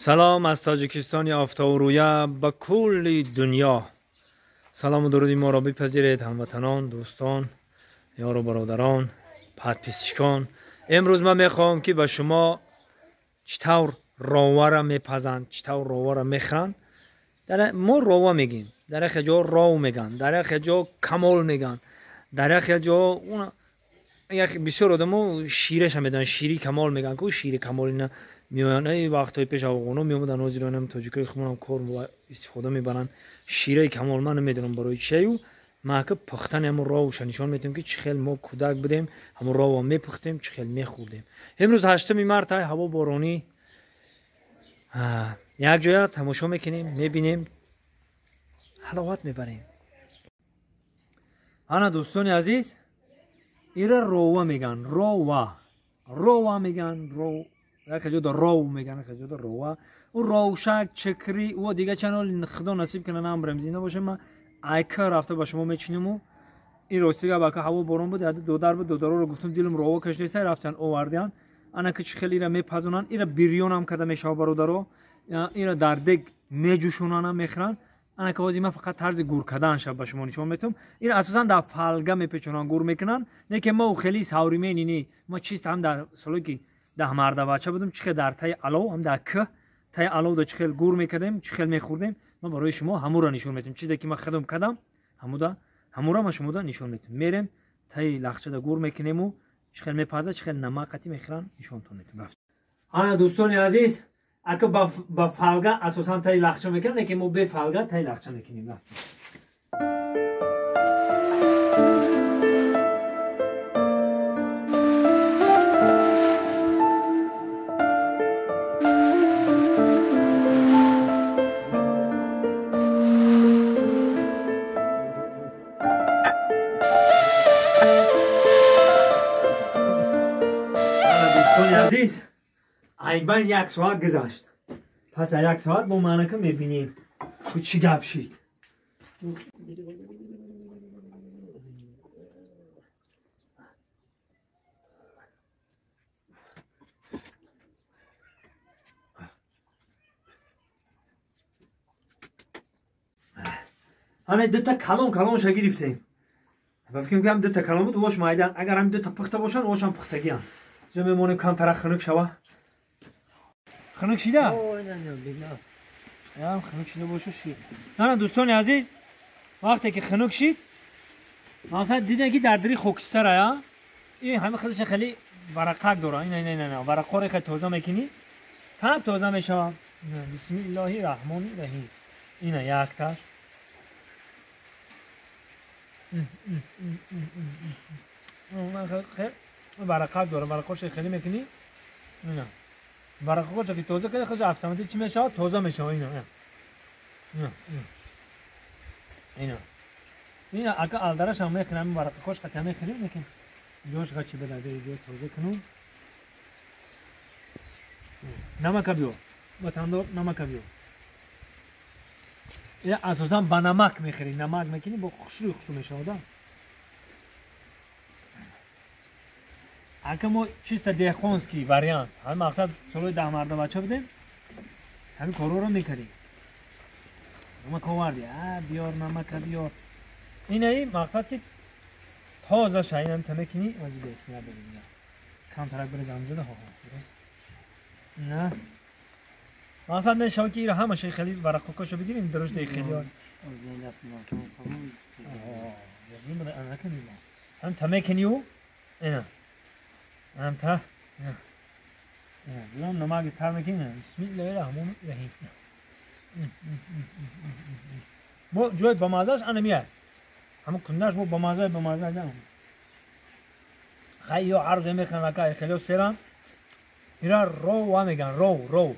Салом аз Тоҷикистони офтобрӯя ба кулли дунё. Салому дуруди моро бипазиред, ҳамватанон, дӯстон, ёру бародарон, подписчикон. Имрӯз ман мехоҳам ки ба шумо чӣ тавр ровара мепазанд, чӣ тавр ровара мехӯранд. Мо рова мегем, дар яке ҷо ров меган, дар яке ҷо камол меган, дар яке ҷо бисёр одамо шираша медонанд, шири камол меган, ку шири камол ина меоянд. Вақтҳои пеш афғоно меомаданд, ҳозиронам тоҷикои худмонам кор истифода мебаранд. Шираи камол ман намедонам барои чию. Ман ака пухтани ҳамун ровша нишон медиҳам, ки чӣ хел мо кӯдак будем, ҳамун рова мепухтем, чӣ хел мехӯрдем. Имрӯз 8 март, ҳаво боронӣ. Як ҷоя тамошо мекунем, мебинем, ҳаловат мебарем. Ана дӯстони азиз, ира рова меган, рова рова меган, ров яке ҷо ров меган, яке ҷо рова. У ровшак, чакри, ва дига чанд худо насиб кунад, намбарем, зинда бошем. Ман айка рафта ба шумо мечинему. Ин ростига бака ҳаво борон буд, яде додар буд, додароро гуфтам дилам рова кашидеста, рафтан овардиан. Ана ки чӣ хел ира мепазонанд, ира бирёнам карда мешава, бародаро. Ира дар дег меҷӯшонанд, мехӯранд. Ана ки ҳозир ман фақат тарзи гур карданша ба шумо нишон метавам. Ира асосан дар фалга мепечонанд, гур мекунанд. Не ки мо хеле современный не, мо чист ҳам дар солое ки 10 марда бача будем, чӣ хел дар таи алов, ҳам дар кӯҳ таи алов да чӣ хел гур мекардем, чӣ хел мехӯрдем. Ман барои шумо ҳамура нишон метавам. Чизе ки ман худам кардам, ҳамура ман шумода нишон метавам. Мерем таи лахчада гур мекунему, чӣ хел мепазад, чӣ хел намак қатӣ мехӯранд, нишонтон метавам. Ана дӯстони азиз, ака ба фалга асосан таи лахча мекунанд, лекин мо бе фалга таи лахча мекунем. Азиз, айбан 1 соат гузашт. Пас аз 1 соат бо маънака мебинем ку чӣ гап шид. Ҳаме дута калон калонша гирифтем. Ба фикрам ки ҳам дута калон буд, ош майдан. Агар ҳам дута пухта бошанд, ошам пухтагианд. Ҷо мемонем камтара хунук шава. Хунук шида? Ям хунук шида боша шид. Ана дӯстони азиз, вақте ки хунук шид, масалан дидем ки дар дири хокистара, я? Ин ҳама худаш хеле варақак дора. Ина ина ина варақҳоро хеле тоза мекунӣ, там тоза мешавад. Бисмиллоҳи раҳмони раҳим. Ина якташ. Варақак дора, варақҳош хеле мекунӣ. Ина варақҳош ки тоза кардӣ, худаш автоматик чӣ мешавад? Тоза мешавад. Ина ина ина ина ака алдараш ҳам мехӯрам, варақҳош қатъа мехӯрем, лекин ҷош қачи бедаде, ҷош тоза кунум. Намака биё, ватандор, намака биё. Ина асосан ба намак мехӯрӣ, намак мекунӣ, бо хушрӯй хушрӯ мешавад. Ака мо чисто деҳқонский вариант, ҳамин мақсад солои 10 марда бача будем, ҳамин корҳоро мекардем. Намак оварди, а биёр, намака биёр. Инаи мақсад ки тоза ша, инам та мекунӣ, ози беҳтар бибинӣ. Камтарак бирез амҷода, ҳо ҳо. На. Мақсад мешавад ки ира ҳамаша хеле варақҳоша бигирем, дурушта хеле. Ҳам та мекунӣ, ина. Ам та ина намак тар мекунем. Бисмиллоҳи раҳмони раҳим. Мо ҷои ба мазааш ана меяд. Ҳамон кундаш мо ба маза ба маза на. Хай ё арзе мехӯранд, ака хеле серан. Ира рова меган, ров, ров.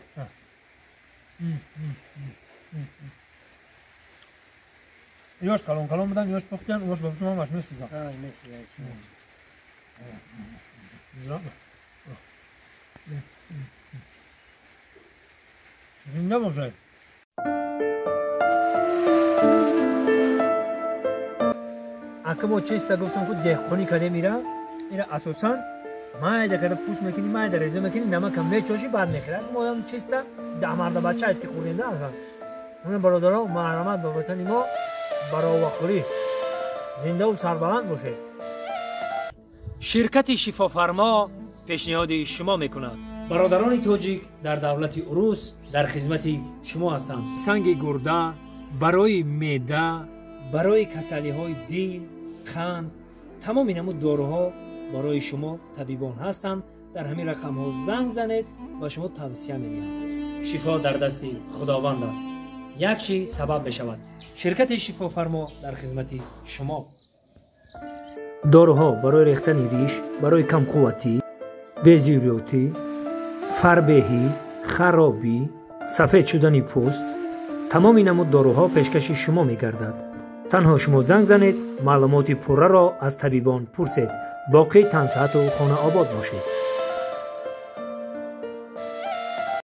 Ёш калон калон будан, ёш пухтан, ёш ба бутун ҳамаш месӯзад. Зинда бошед. Ака мо чиста гуфтам ку деҳқонӣ кардем ира. Ира асосан Майда карда пӯст мекунӣ, майда реза мекунӣ, намакам мечошӣ, баъд мехӯрад. Моям чиста дамарда бача аст ки хӯрдем да. Ман бародарон, марҳамат ба ватани мо, баровахӯрӣ. Зиндаву сарбаланд бошед. Ширкати Шифофармо пешниҳоди шумо мекунад. Бародарони тоҷик дар давлати Урус дар хизмати шумо ҳастанд. Санги гурда барои меъда, барои касалиҳои дил, қанд, тамоми намуд доруҳо барои шумо табибон ҳастанд. Дар ҳамин рақамҳо занг занед ва шумо тавсия медиҳанд. Шифо дар дасти Худованд аст. Як чиз сабаб мешавад. Ширкати Шифофармо дар хизмати шумо. Доруҳо барои рехтани риш, барои камқувватӣ, безурётӣ, фарбеҳӣ, харобӣ, сафед шудани пӯст, тамоми намуд доруҳо пешкаши шумо мегардад. Танҳо шумо занг занед, маълумоти пурраро аз табибон пурсед. Боқӣ тансиҳату хонаобод бошед.